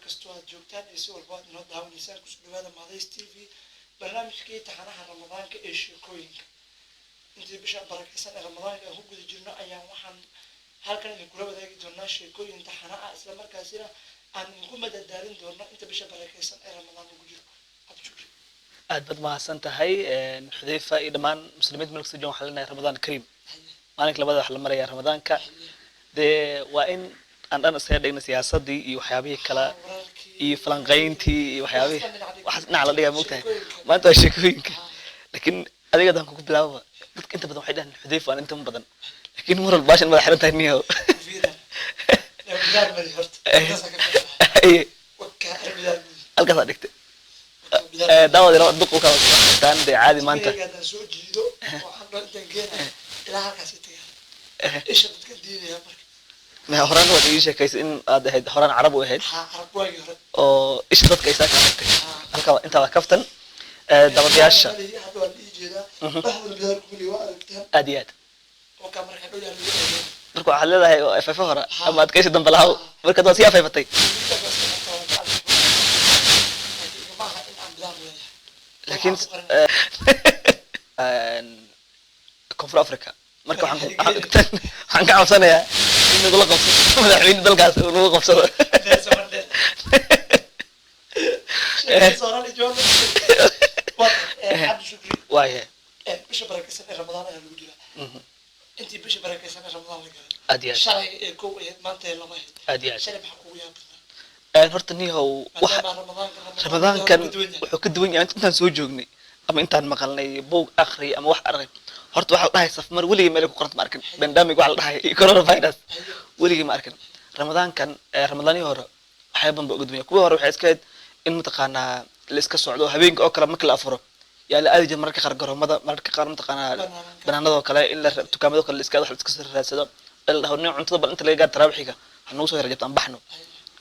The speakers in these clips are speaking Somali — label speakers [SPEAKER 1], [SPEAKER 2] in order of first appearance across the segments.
[SPEAKER 1] Kastoo aad joogtaan iyo si walba aad inoo daawanaysaan, kusoo dhawaada Maadays TV, barnaamijkii taxanaha Ramadaanka ee sheekooyinka. Intii bisha barakeysan ee Ramadaanka aan ku guda jirno ayaan waxaan halkan idinkula wadaagi doonaa sheekooyin taxana ah, isla markaasina aan idinku madadaalin doono inta bisha barakeysan ee Ramadaan lagu jiro. Cabdishukri.
[SPEAKER 2] Aad baad mahadsan tahay, Xudayfa, iyo dhammaan muslimiinta meel kasta joogan. Waxaan leenahay Ramadaan kariim. Maalinka labada wax la maraya Ramadaanka, dee waa in aan dhan iskaga dhigna siyaasadii iyo waxyaabihii kale iyo falanqayntii iyo waxyaabihii waxaas dhinac la dhigaa. Moogtahay, maanta waa sheekooyinka, laakiin adiga haddaan kugu bilaababa, dadka inta badan waxay dhahan Xudayfa waan inta badan, laakiin mar walba baashan madax xiran tahay niyow.
[SPEAKER 1] Bidaar mari horta.
[SPEAKER 2] Halkaasaa dhigtay daawad yaro duq ka taan dee caadi maanta.
[SPEAKER 1] Haddaan soo jiido waxaan dhan intaan geenaya ilaa halkaasi tagaa, isha dadka diidaya marka.
[SPEAKER 2] Horaan waad ii sheekaysay in aad ahayd horaan Carab u ahayd.
[SPEAKER 1] Haa, Carab waagii hore.
[SPEAKER 2] Oo isha dadka ay saa kaa tagtay. Halka intaa waa kaftan dabadayaasha.
[SPEAKER 1] Hadda waan ii jeedaa dhexda bidaar kumili, waa aragtaan.
[SPEAKER 2] Aad iyo aad.
[SPEAKER 1] Oo kaa marka dhow yaa lagu eegay.
[SPEAKER 2] Marka waxaad leedahay oo afeefe hore ama adkaysi dambe lahaw, marka waad sii afeefatay.
[SPEAKER 1] Maaha in aan bidaar leeyahay.
[SPEAKER 2] Laakiin Koonfur Africa marka waxaan ka cabsanayaa in nagula qabsado, madaxweyne dalkaas uu nagu qabsado.
[SPEAKER 1] Nelson Mandela. Cabdishukri.
[SPEAKER 2] Waayahay.
[SPEAKER 1] Bisha barakeysan ee Ramadaan ayaa lagu jiraa. Intii bisha barakeysan ee Ramadaan la galay,
[SPEAKER 2] Aad iyo aad.
[SPEAKER 1] shalay ee kow ahayd, maanta ee laba ahayd.
[SPEAKER 2] Aad iyo aad.
[SPEAKER 1] Shalay maxaa kugu yaab badnaa?
[SPEAKER 2] Horta nihow, waxa
[SPEAKER 1] maadaama Ramadaanka
[SPEAKER 2] Ramadaankan
[SPEAKER 1] ka duwan yahay.
[SPEAKER 2] Wuxuu ka duwan yahay intaan soo joognay ama intaan maqalnay, buug akhri ama wax arag. Horta waxaa la dhahay safmar weligii meel ku qoranta ma arkin, pandemic waxa la dhahay iyo coronavirus weligii ma arkin. Ramadaankan Ramadaanihii hore waxyaaba badan ba uga duwan yahay. Kuwii hore waxay iska ahayd in mataqaanaa la iska socdo habeenka oo kale, marka la afuro yaa la aadi jiray mararka qaar garoomada, mararka qaar mataqaanaa
[SPEAKER 1] banaanka.
[SPEAKER 2] Banaanadoo kale in la dukaamado kale la iska wax la iska soo raadsado, in la dhaho nin cuntada bal inta laga gaar taraawixiga ha nagu soo yara jabto aan baxno.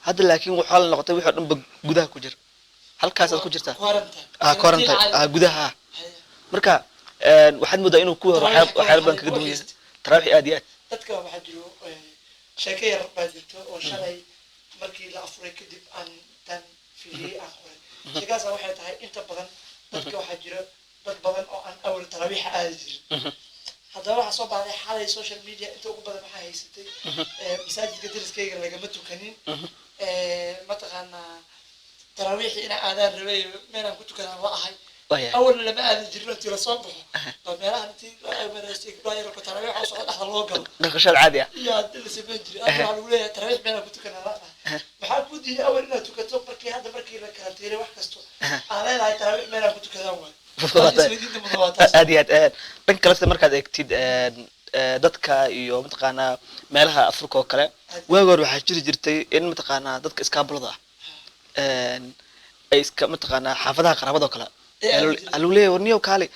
[SPEAKER 2] Hadda laakiin waxaa la noqotay wixii oo dhan ba gudaha ku jira, halkaasaad ku jirtaa.
[SPEAKER 1] Quarantine.
[SPEAKER 2] Ah, quarantine, ah, gudaha. Marka waxaad moodaa inuu kuwii hore waxyaaba badan kaga duwan yahay. Taraawixi aad iyo aad.
[SPEAKER 1] Dadka waxaa jiro sheeko yar baa jirto oo shalay markii la afuray kadib aan tan fiiriyey, aan qoray. Sheekadaasa waxay tahay, inta badan dadka waxaa jira dad badan oo aan awal taraawiixa aadi jirin. Haddaba waxaa soo baxday xalay social media inta ugu badan waxaa haysatay masaajidka dariskayga lagama tukanin, mataqaanaa taraawiixii inaa aadaan rabay, meelaan ku tukadaan la ahay.
[SPEAKER 2] Waayahay.
[SPEAKER 1] Awalna lama aadi jirin, intii lasoo baxo baa meelaha intii mareystay gabdhaha yararka taraawiix oo socda dhexda loo galo.
[SPEAKER 2] Dhaqashaad caadi ah.
[SPEAKER 1] Iyo hadii la samayn jiray. Hadda waxaa lagu leeyahay taraawiix meelaan ku tukanaa la ahay. Maxaa ku diiday awal inaad tukato, markii hadda markii la kala tiiray wax kasto aan leedahay taraawiix meelaan ku tukadaan waay? Isweydiinta mudan waa taas.
[SPEAKER 2] Aad iyo aad. Dhanka kalese markaad eegtid dadka iyo mataqaanaa meelaha Afrika oo kale, waagi hore waxaa jiri jirtay in mataqaanaa dadka iskaabulada ah ay iska mataqaanaa xaafadaha qaraabada oo kale
[SPEAKER 1] Ee, aadi jirtay.
[SPEAKER 2] Waxaa lagu leeyahay war niyow kaali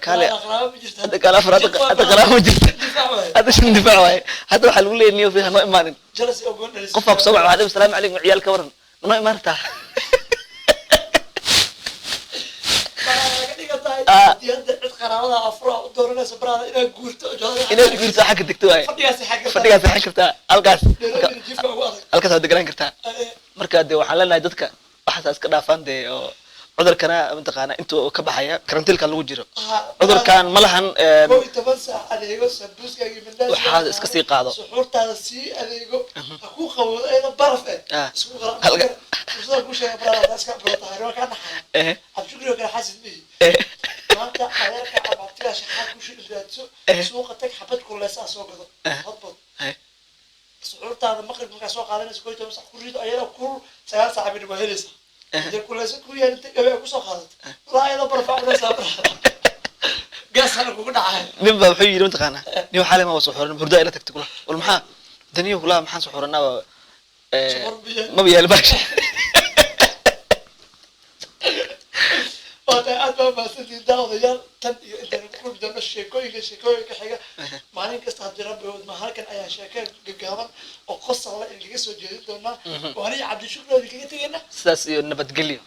[SPEAKER 2] kaale.
[SPEAKER 1] Qaraabo ma jirto.
[SPEAKER 2] Hadda kaale afar, hadda qaraabo ma jirto.
[SPEAKER 1] Difaac waaye.
[SPEAKER 2] Hadda shan difaac waaye. Hadda waxaa lagu leeyahay niyow fiiha noo imaanin.
[SPEAKER 1] Jalasi oo goon dhalis.
[SPEAKER 2] Qofaa kusoo waca, waxaa dhihi salaamu calaykum, ciyaal ka waran, ma noo imaan kartaa?
[SPEAKER 1] Baa laga dhigan tahay haddii hadda cid qaraabada afro u dooranayso baraada inaad guurto
[SPEAKER 2] Inaad guurto xagga degto waaye.
[SPEAKER 1] Fadhigaasi xagga.
[SPEAKER 2] Fadhigaas seexan kartaa halkaas.
[SPEAKER 1] Nairobi jiifka ugu adag.
[SPEAKER 2] Halkaas waad deganaan kartaa. Marka dee waxaan leenahay dadka waxaas iska dhaafaan dee, oo cudurkana mataqaana intuu ka baxaya karantiilka lagu jiro, cudurkan ma lahan
[SPEAKER 1] 11 saac adeego sambuuskaaga iyo mandaaska.
[SPEAKER 2] Waxaad iska sii qaado.
[SPEAKER 1] Suxuurtaada sii adeego, ha kuu qabowdo ayada baraf eh. Isku qala. Fursada kuu sheega baraada haddaa iska golo tahay waa kaa naxaya. Cabdishukri oo kale xaasid mihi. Maanta adeerka ama abtigaa shaxaad ku shil raadso. Suuqa tag, xabad kuleysa soo gado. Hotpot. Suxuurtaada maqrib markaa soo qaadanaysa, 11 saac ku rido ayadoo kul, 9 saac bay waa helaysaa. Dee kuleysa ku yaal inta gabe kusoo qaadato, walaa ayadoo baraf cunaysaa baraada, gaasana kugu dhacaya.
[SPEAKER 2] Nin baa wuxuu yidhi mataqaanaa nin waxaa le ma suxuuran, hurdaa ila tagtay kula wal maxaa daniyo kula maxaan suxuuranaa?
[SPEAKER 1] Suxuur biyo.
[SPEAKER 2] Maba yaal baasha.
[SPEAKER 1] Waa tahay, aad baa mahadsantihiin daawadayaal. Tan iyo intaan ku kulmi doono sheekooyinka xiga, maalin kasta haddii Rabbi wadma, halkan ayaa sheeko gagaaban oo qosol la idinkaga soo jeedin doonaa, oo aniga Cabdishukri oo idinkaga tegayna.
[SPEAKER 2] Sidaas iyo nabadgelyo.